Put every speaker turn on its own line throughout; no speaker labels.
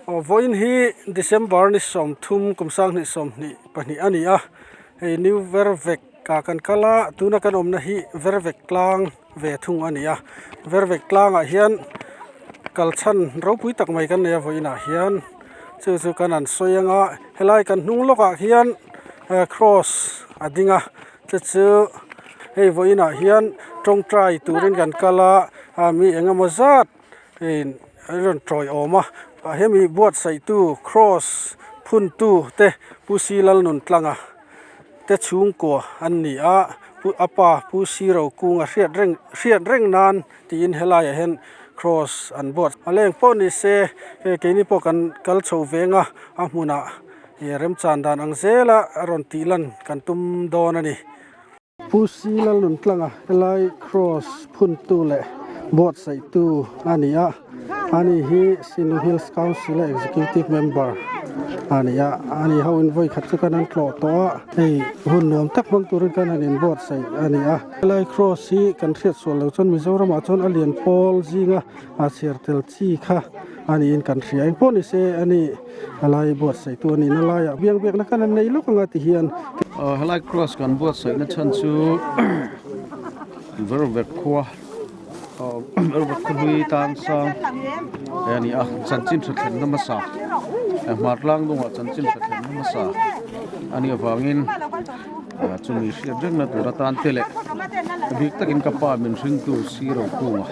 Aw vawiin hi December ni sawmthum kum sanghnih sawmhnih pahnih a ni a hei new vervek ah kan kal a tuna kan awmna hi vervek tlang ve thung a ni a vervek tlangah hian kal chhan ropui tak mai kan nei a vawiin ah hian chu chu kan han sawi anga helai kan hnung lawkah hian cross a ding a chu chu hei vawiin ah hian tawngtai turin kan kal a ah mi eng emaw zat hei an rawn tawiawm a ah hemi buatsaihtu cross phuntu te Pu Silalnuntlanga te chhungkua an ni a pu a pa Pu Sirokunga hriat reng hriat reng nan tiin helaiah hian cross an buat a leng pawh ni se hei keini pawh kan kal chho veng a a hmunah ih remchan dan ang zela a rawn tih lan kan tum dawn a ni. Pu Silalnuntlanga helai cross phuntu leh buatsaihtu a ni a ani hi Sinu Hills Council a executive member a ni a ani ho in vawi khat chu kan an tlawh tawh a hei hun nuam tak hmang turin kan han inbuatsaih a ni a helai cross hi kan hriat sual loh chuan Mizoram ah chuan a lian pawl zinga a chhiar tel chi kha a niin kan hria engpawh ni se ani helai buatsaihtu a nihna laiah biang biakna khan an nei lawk anga ti hian.
Helai cross kan buatsaihna chhan chu vervek khua. Hlui tan sang he a ni a chanchin tha thlenna hmasa hmar tlang dungah chanchin tha thlenna hmasa a nih avangin chumi hriat rengna tur atan te leh a bik takin ka pa min hringtu siro kunga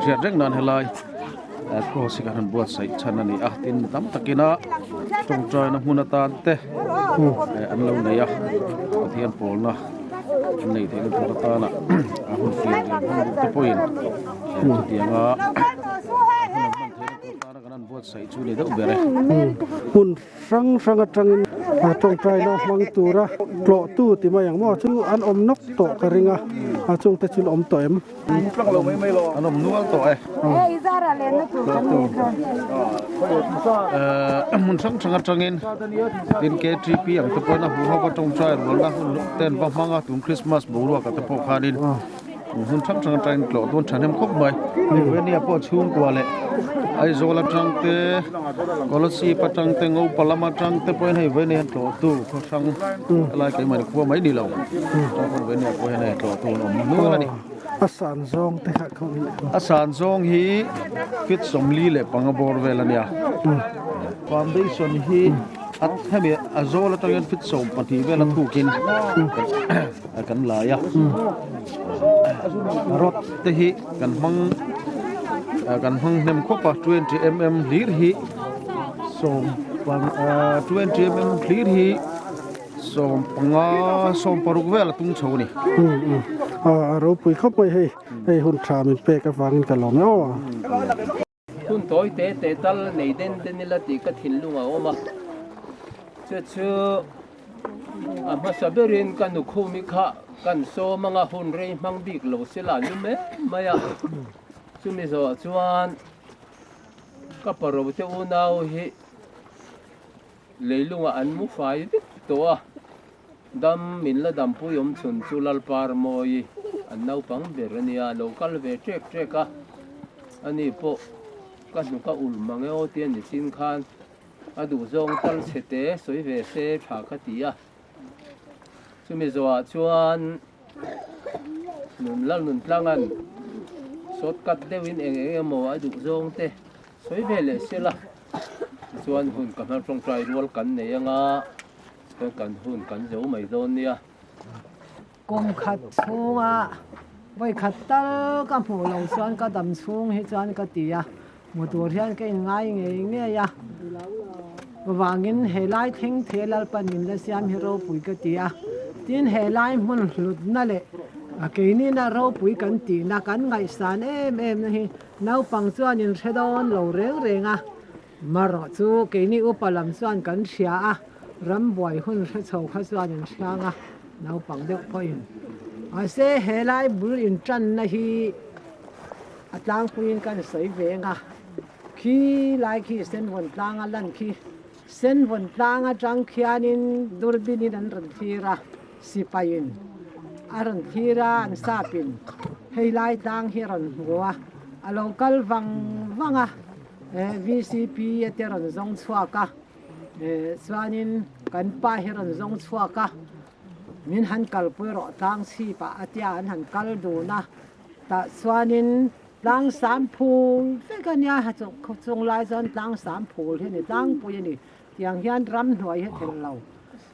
hriat reng nan helai cross hi kan han buatsaih chhan a ni a tin mi tam takin a tawngtaina hmun atan te an lo nei a Pathian pawlna. An neih theihna tur atana a hun fir leh hman duh te pawhin chutianga hun an hman theihna tur atana kan han buatsaih chu ni deuh ber e.
Hmun hrang hrang atangin tawngtaina hmang tura tlawhtu ti mai ang maw chu an awm nawk tawh ka ring a, a chungte chu an awm tawh em?
An awm nual tawh e. Hmun hrang hrang atangin tin KTP ang te pawhin a hmu ho a tawngtai rualna hun te an va hmang a tun Christmas boruak ah te pawh khanin hmun hrang hrang atangin tlawh dawn thahnem khawp mai. Hei Venia pawh chhungkua leh Aizawl atang te Kolasib atang te Ngopa lam atang te pawhin hei Venia hian tlawhtu khaw hrang helai keimahni khua mai ni lo Venia pawh hian hei tlawhtu an awm nual a ni.
A san zawng te kha kho hi.
A san zawng hi feet 45 bawr vel a nia. Foundation hi a hemi a zawl atangin feet 12 vel a thukin kan lai a. Rod te hi kan hmang kan hmang hnem khawp a 20 mm hlir hi sawm 20 mm hlir hi 15 16 vel a tung chho a ni.
A ropui khawp mai hei, hei hun tha min pek avangin ka lawm e aw.
Hun tawi te te tal nei den den ila tih ka thinlung a awm a, chu chu a hmasa berin ka nukhumi kha kan sawm anga hun rei hmang bik lo sela an lu em mai a, chumi zawhah chuan ka paro te unau hi Leilungah an mu fai vek tawh a, dam min la dampui awm chhun chu Lalparmawi an naupang ber a nia, lo kal ve ṭek ṭek a, ani pawh ka hnuk a ulh mang e aw tia nichin khan a duhzawng tal chhe te sawi ve se tha ka ti a, chumi zawhah chuan nun Lalnuntlanga'n shortcut deuhin eng eng emaw a duhzawng te sawi ve leh se la. Tichuan hun ka hmang tawngtai rual kan nei anga chuan kan hun kan zo mai dawn nia.
Kum khat chhunga vawi khat tal ka hmuh loh chuan ka dam chhung hi chuan ka ti a, hmu tur hian ka inngai ngei ngei a. Vangin he lai thleng the Lalpan min la siam hi ropui ka ti a, tin he lai hmun hlutna leh keinina ropui kan tihna kan ngaihsan em em na hi Naupang chuan in hre dawn lo reng reng a, marawh chu keini upa lam chuan kan hria a, rambuai hun hre chho kha chuan in hriang a, naupang deuh pawhin. Mahse helai bul intanna hi a tlangpuiin kan sawi veng a, khi lai khi Senvawn tlanga lan khi, Senvawn tlang atang khianin durbinin an rawn thlir a, Sipaiin a rawn thlir a, an sapin hei lai tlang hi a rawn hmu a, a lo kal vang vang a. Vcp te rawn zawng chhuak a, chuanin kan pa hi rawn zawng chhuak a, min han kalpui rawh tlang chhip ah a tia an han kal dun a, tah chuanin tlang sam phul vek a nia, chung lai chuan tlang sam phul hi a ni tlangpui a ni, tiang hian ramhnuai hi a thelh lo.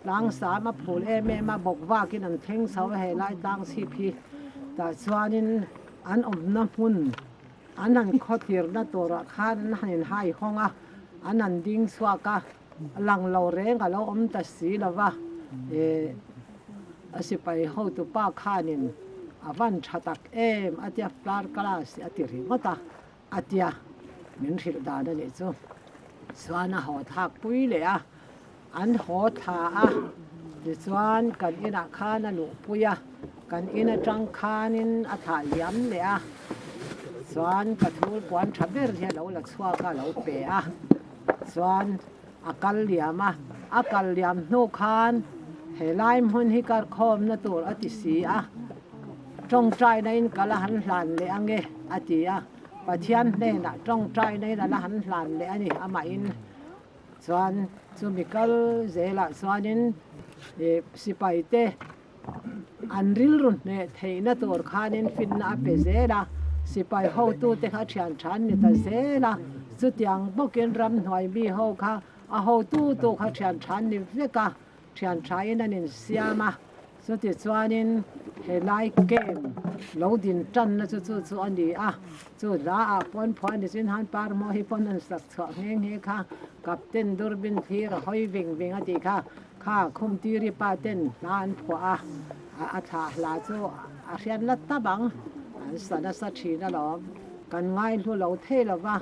Tlang sam a phul em em a, bawk vakin an thleng chho a helai tlang chhip hi tah chuanin an awmna hmun an han khawtirna turah khan an han inhai hawng a, an han ding chhuak a, lang lo reng a lo awm ta si lo va, eh a sipai hotupa khanin a van tha tak em a tia flower class a ti ringawt a. A tia, min hrilh dan a nih chu. Chuan a haw thlak pui leh a, an haw thla a, tichuan kan inah khan a luh pui a, kan in atang khanin a thlah liam leh a, chuan ka thul puan tha ber hi a lo la chhuak a, a lo pe a, chuan a kal liam a, a kal liam hnu khan helai hmun hi karkhawmna tur a ti si a. Tawngtaina in ka la han hlan leh ange a ti a, Pathian hnenah tawngtaina in a la han hlan leh a ni amahin chuan chumi kal zelah chuanin ih sipai te an rilru hneh theihna tur khanin finna a pe zel a, sipai hotute kha thian tha an ni ta zel a, chutiang bawkin ramhnuai mi ho kha a hotu tu kha thian tha an ni vek a. Thian thain an insiam a, chuti chuanin helai camp lo din tanna chu chu chu a ni a, chu hlaah pawn phuah a ni chin han par maw hi pawn an sak chhuah nghe nghe kha, Captain Durbin thlir a hawi ving ving a tih kha, kha Khumtiri pa ten hla an phuah a, a thlah hla chu a hriat la tap ang, an sa nasa thin alawm, kan ngaihlu lo thei lo va,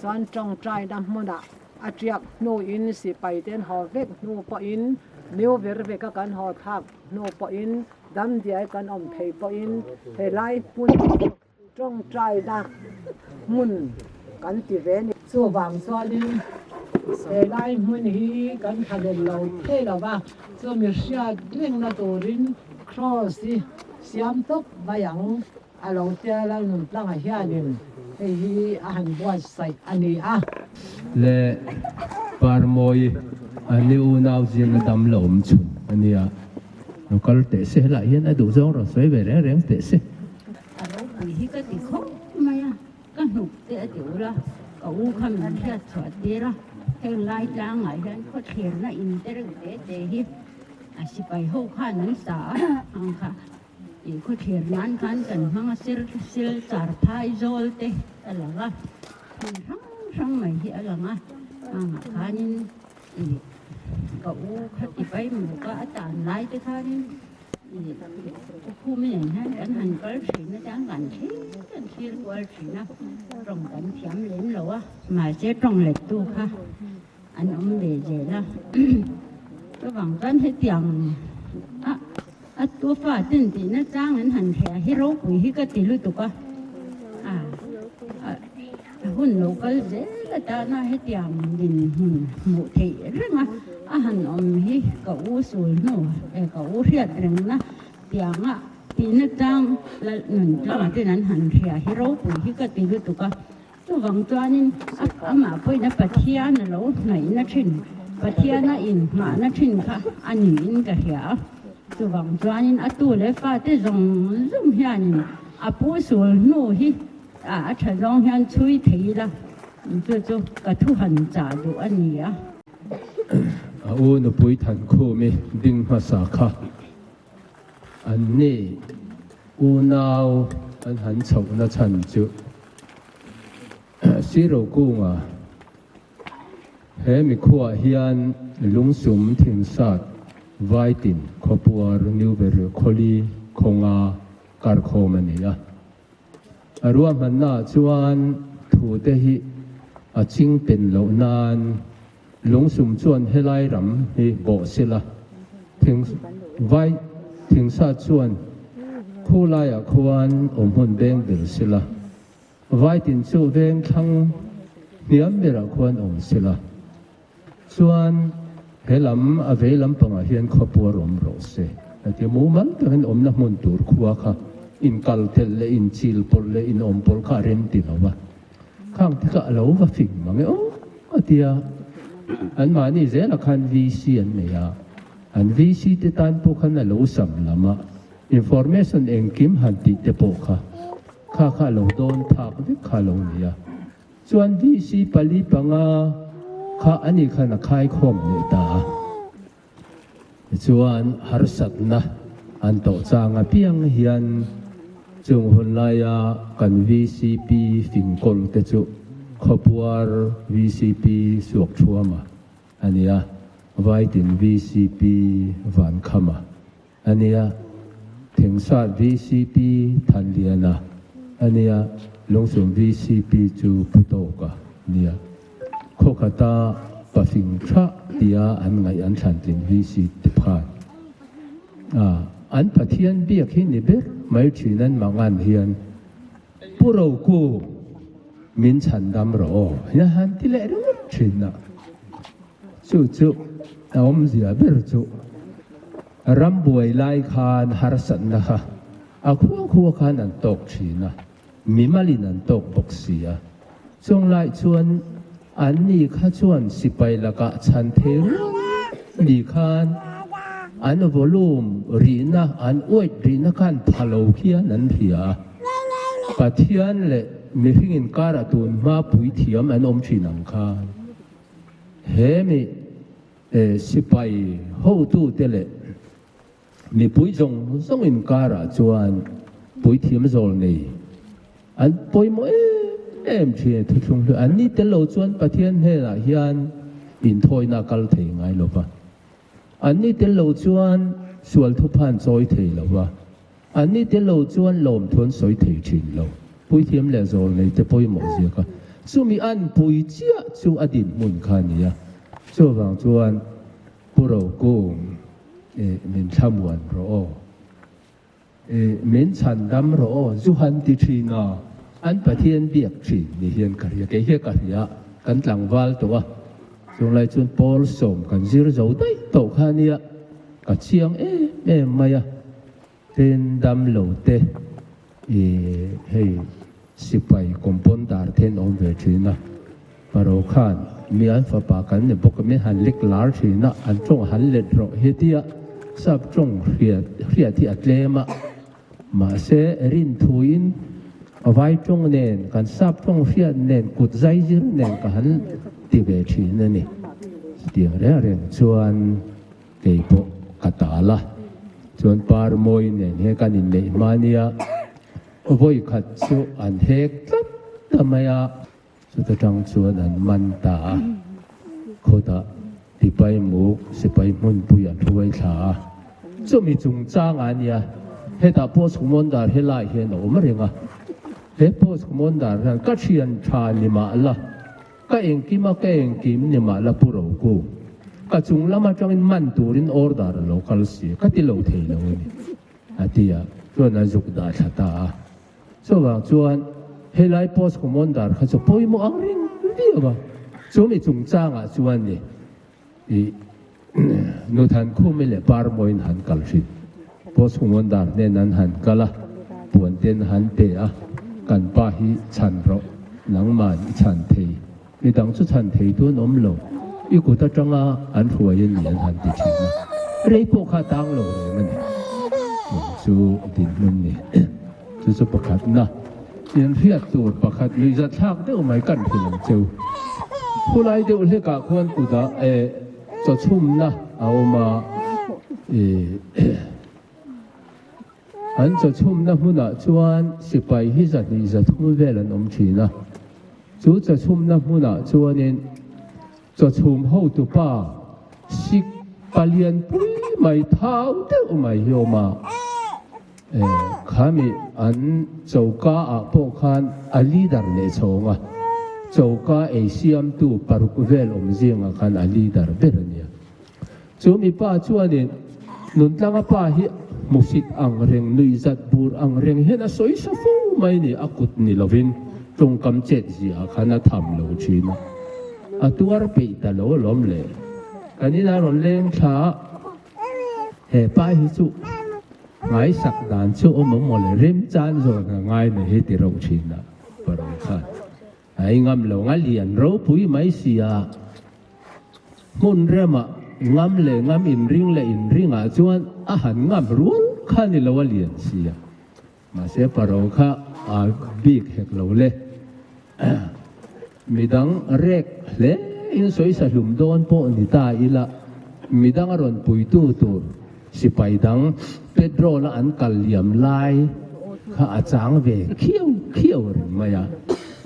chuan tawngtaina hmunah A tiak hnuin sipai ten haw vek hnu pawhin, New ver veka kan haw thlak hnu pawhin, damdiai kan awm thei pawhin helai hmun chu tawngtaina hmun kan ti ve ni. Chuvang chuanin helai hmun hi kan thlahlel lo thei lo va, chumi hriat rengna turin Kraws hi siam tawp mai ang A lo tia Lalnuntlanga hianin hei hi a han buatsaih a ni a.
Le Parmawi a ni unau zinga dam la awm chhun a nia. Lo kal teh se, helaiah hian a duh zawng rawn sawi ve reng reng teh se.
A ropui hi ka ti khawp mai a, ka hnuk te a ti ul a, ka u kha min hriat chhuah tir a, heng lai tlangah hian khawthlirna in te reuh te te hi a sipai ho khan an sa a ang kha. Tih khawthlir nan khan kan hmang a sir sil char phai zawl te a lang a, hmun hrang hrang mai hi a lang a, hangah khanin ih ka u kha ti pai muk a, a tan lai te khanin ih ka khum nen hian kan han kal thin a chuan kan thlir kan thlir kual thin a, tawng kan thiam lem lo a, mahse tawng lettu kha an awm ve zel a, chuvang chuan hetiang a. A tufa ten tihna chang an han hria hi ropui hi ka ti lutuk a, a hun lo kal zel atana hetiang dinhmun hmuh theih reng a, a han awm hi ka u sul hnu eh ka u hriat rengna tianga tihna chang lal nun tlangah ten an han hria hi ropui hi ka ti lutuk a. Chuvang chuanin amah pawhin a Pathian a lo hnaihna thin, Pathian a inhmahna thin kha a niin ka hria a. Chuvang chuanin a tu leh fate zawng zawng hianin a pu sul hnu hi a tha zawng hian chhui thei ila, chu chu ka thu han chah duh a ni a.
A u nupui Thankhumi ding hmasa kha an ni unau an han chhohna chhan chu Siro kunga he mikhuaah hian lungsum thingsat Vaitin khawpuar Newberry khawli khawnga karkhawm a ni a. A ruahmannaah chuan thute hi a ching pen loh nan lungsum chuan helai ram hi bawh sela, thing vai thingsa chuan khu laiah khuan awm hmun beng ber sela, vaitin chu veng thlang hniam berah khuan awm sela, chuan he lam a vei lampangah hian khawpuar awm rawh se a ti a, mumal takin awmna hmun tur khua kha inkal telh leh inchil pawlh leh inawm pawlh kha a rem ti lo a. Khang te kha a lo va fing mang e aw a ti a. Anmahni zelah khan VC an nei a, an VC te tan pawh khan a lo sam lam a, information engkim han tih te pawh kha kha kha a lo dawn phak vek kha a lo ni a. Chuan VC pali panga kha ani khan a khaikhawm leh ta a. Tichuan, harsatna an tawh chang apiang hian chung hun laia kan vcp fingkawl te chu Khawpuar vcp Suakthuama a ni a, Vaitin vcp Vankhama a ni a, Thingsat vcp Thanliana a ni a, Lungsum vcp chu Putawka a ni a. Khawkhata pafing tha tia an ngaih an thlan tling hi si ti phan a, an Pathian biak hi ni ber mai thin an mangan hian Pu Roku min chhan dam rawh aw hian a han ti leh ringawt thin a, chu chu a awmzia ber chu rambuai lai khan harsatna kha a khua khua khan an tawk thin a. Mimalin an tawk bawk si a, chung lai chuan anni kha chuan sipai lakah chhan thei rual ni khan an volume rihna, an weight rihna khan pha lo khian an hria a. Pathian leh mihring inkara tun hma puithiam an awm thin ang khan he mi sipai hotute leh Mipui zawng zawng inkarah chuan puithiam zawl nei an pawimawh em em thin a, thuthlung hlui an ni tel lo chuan Pathian hnenah hian inthawina a kal thei ngai lo va, an ni tel lo chuan sual thupha an chawi thei lo va, an ni tel lo chuan lawmthu an sawi thei thin lo. Puithiam leh zawl nei te pawimawh ziak a, chumi an pui chiah chu a dinhmun kha a ni a, chuvang chuan Pu Rokung, eh, min thlamuan rawh aw. Eh, min chhan dam rawh aw, zu han ti thin a, an Pathian biak thin ni hian ka hria, kei hian ka hria, kan tlangval tawh a, chunglai chuan Paul sawm kan zir zo daih tawh kha ania, ka chiang em em mai a. Tin, dam lo te i hei sipai compounder te an awm ve thin a, Paro khan mi an fapa kan ni bawk a, min han lek lar thin a, an tawng han let rawh hi tia sap tawng hriat hriat hi a tlem a, mahse rinthuin vai tawng nen kan sap tawng hriat nen kut zai zir nen ka han ti ve thin a ni. Chutiang reng reng chuan. Kei pawh ka tal a, chuan Parmawi nen hian kan inneih hma nia, vawi khat chu an hek tlat ta mai a, chuta tang chuan an man ta a, khawtah Tipai muk sipai hmunpui an hruai thla a, chumi chungchang ah nia hetah Post Commander helai hian a awm reng a, he Post Commander hian ka thian tha ni mah la, Ka engkim a, ka engkim ni mah la Pu Roku. Ka chung lam atangin man turin order a lo kal si, ka ti lo thei lo a ni, a ti a, chuan a zuk dah thla ta a. Chuvang chuan helai post commander kha chu pawimawh ang reng viau a, chumi chungchangah chuan ni i Nuthankhumi leh Parmawiin han kal hrin. Post commander hnen an han kal a, puan ten han pe a, kan pa hi chhan rawh, nangman i chhan thei, midang chu chhan thei tu an awm lo, i kut atanga an hruai a ni an han ti thin a, rei pawh kha a tang lo reng a ni. Tun chu dinhmun ni. Chu chu pakhatna inhriat tur pakhat nuihzathlak deuh mai kan hrilh ang cheu. Khulai deuh hlekah khuan kutah eh chaw chhumna a awm a, ih an chaw chhumna hmunah chuan sipai hi zahnih zathum vel an awm thin a. Chu chaw chhumna hmunah chuanin chaw chhum hotupa sik palian pui mai thau deuh mai hi a awm a. Khami an choka ah pawh khan a leader leh chhawng a, choka ei siamtu paruk vel awm zingah khan a leader ber a nia. Chu mipa chuanin Nuntlanga pa hi hmusit ang reng, nuihzat bur ang reng hian a sawi sa fo mai ni, a kut ni lovin tawngkam chet ziah khan a tham lo thin a, a tuar peih ta lo alawm le. Kan inah rawn leng thla a, he pa hi chu Ngaisak dan chu awm awm maw le, remchan zawn a ngai mai hi ti rauh thin a, Parul khan. A ei ngam lo nga lian ropui mai si a, hmun rema ngam leh ngam inring leh inringah chuan a han ngam rual kha ni lo a lian si a. Mahse paro kha a bik hek lo le. Midang rek hle in sawisa hlum dawn pawh ni ta ila, midang a rawn puitu tur sipai dang petrol a an kal liam lai kha a chang ve khiau khiau reng mai a.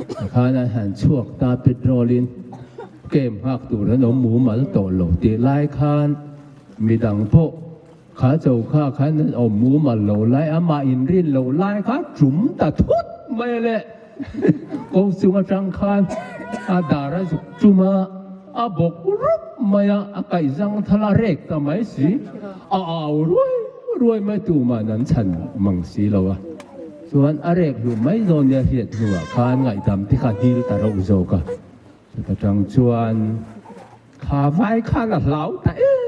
Tikhan an han chhuak ta petrol in camp nghak tur an awm mumal tawh lo tih lai khan midang pawh Kha chokha khan an awm mumal lo lai, amah inrin loh lai kha tum ta thut mai a le. Kawng chung atang khan a dar a zuk tum a, a bawk rup mai a, a kaih zang thal a rek ta mai si. A au ruai ruai mai tuman an chhan mang si lo a. Chuan a rek hluh mai zawn nia hriat hnuah khan ngaihdam te kha dil ta reuh zawk a. Chuta tang chuan Kha vai khan a hlau ta em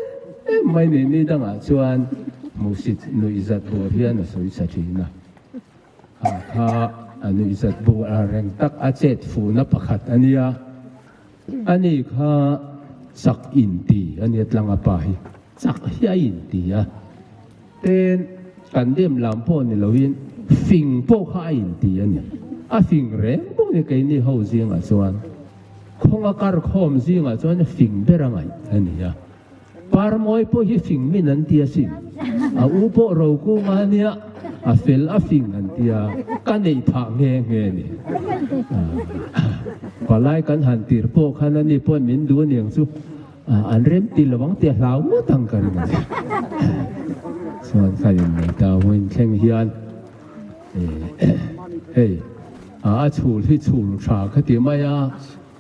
em mai ni, ni dangah chuan hmuhsit nuihzat bur hian a sawi sa thin a. Kha kha a nuihzat bur a reng tak a chet fuhna pakhat a nia. Ani kha chak inti a nia tlanga pa hi chak hi a inti a. Ten kan dem lam pawh ni loin fing pawh kha a inti a ni. A fing reng bawk ni keini ho zingah chuan. Khawnga kar khawm zingah chuan fing ber a ngaih a ni a. Parmawi pawh hi fing min an ti asin. A u pawh Rokunga a nia, a fel a fing an ti a, ka neih phah nghe nghe a ni. Palai kan han tir pawh khan ani pawh min duh aniang chu an rem ti lo ang tih a hlau ngawt ang ka ring a ni. Chuan ka innei ta vawiin thleng hian Hei, a chhul hi chhul tha ka ti mai a,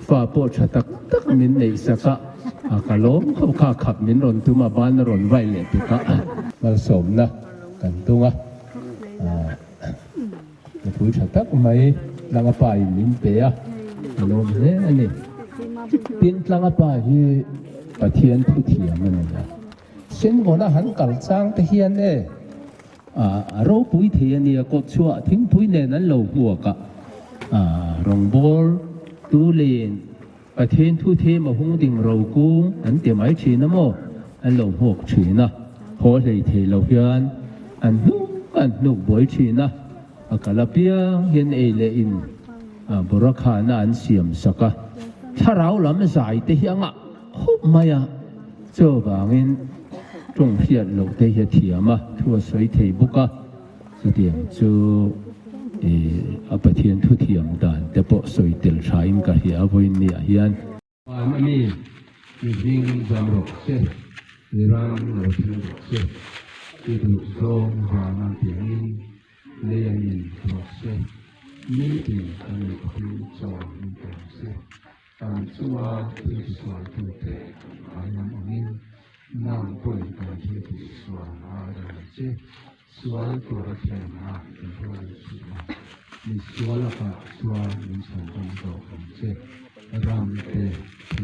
fa pawh tha tak tak min neih sak a, a ka lawm khawp kha khap min rawn tum a, ban a rawn vai leh pek a, malsawmna kan tung a, nupui tha tak mai Tlanga pa in min pe a, ka lawm hle a ni. Tin, Tlanga pa hi Pathian thuthiam a ni a, Senvawna han kal chang te hian e, A ropui thei a nia, kawtchhuah thingpui nen an lo hmuak a, rawngbâwl tu len Pathian thu them a hung ding ro kung an ti mai thin a maw, an lo hmuak thin a, haw hlei thei lo hian an hnuk an hnuk buai thin a, a kal apiang hian ei leh in bawra khana an siam sak a, thlarau lam zai te hi a ngah khawp mai a, chuvangin tawng hriat loh te hi a thiam a, thu a sawi thei bawk a, chutiang chu a Pathian thu thiam dan te pawh sawi tel thain ka hria a vawiin ni ah hian. Van a mi, i hming zam rawh se, i ram lo thleng rawh se, i duh zawng vana tiangin lei a min rawh se, nitin kan mitthi chaw min pe ang se. Kan chunga thil tisualtute ai lam angin nang pawhin kan thil tihsual a rem ang che. Sual tura thlenna min hruai suh a, mi sual lakah chuan min chhan dam zawk ang che. Ram te, thil.